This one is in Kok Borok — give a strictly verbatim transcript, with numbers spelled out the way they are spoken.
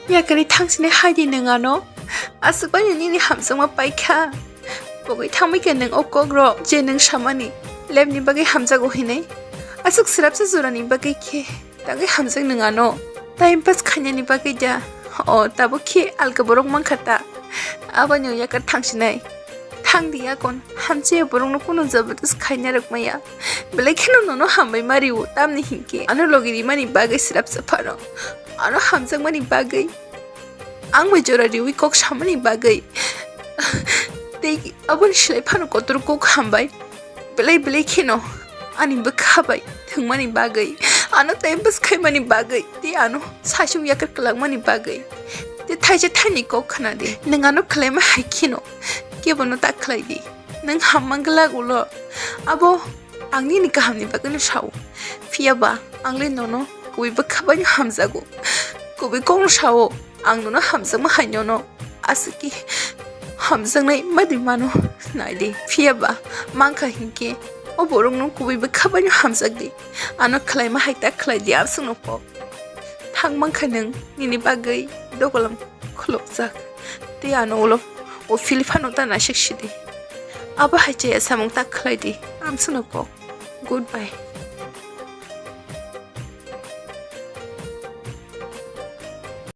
Yakarwi thangsinai hai di nwng ano. Aswk bai nini hamjakma paikha. Pogwi thangbai khe nwng o kok rok je nwng samani lepni bagwi hamjago hinwi. Aswk swrapsa jorani bagwi khe tangwi hamjak nwng ano. Time pass khainani bagwi da. O tabuk khe alka borok mankha ta. Aboni yakar thangsinai. Thang di yakon, hamchaya borokno kunu jabardast khaina rwk maya. Belai kheno nono hambai ma rio, tamni hinkhe ano logi rimani bagwi swrapsa phano. Ano hamjakmani bagwi. Ang bai jora riwi kok samani bagwi. Tei aboni slai phano kotor kok hambai. Belai belai kheno ani bwkha bai thwngmani bagwi. Ano time pass khaimani bagwi. Tei ano saichung yakar kwlangmani bagwi. Tei thaisa thaini kok khna di. Nwng ano khlaima hai kheno. Kebono ta khlai di. Nwng hamma glak ulo. Abo ang nini kahamni bagwino sao. Phiya ba ang le nono kubui bwkha baino hamjago. Kubui kokno sao ang nono hamjakma hai nono. Aswk ki hamjaknai madi mano nai di. Phiya ba mankha hinkhe o borokno kubui bwkha baino hamjak di. Ano khlaima hai ta khlai di aswkno kok. Thang mankha nwng nini bagwi dogolam khulukjak. Tei ano ulo o Philipano ta naisik sidi. Abo hai chaya samung ta khlai di. Amsano kok. Goodbye.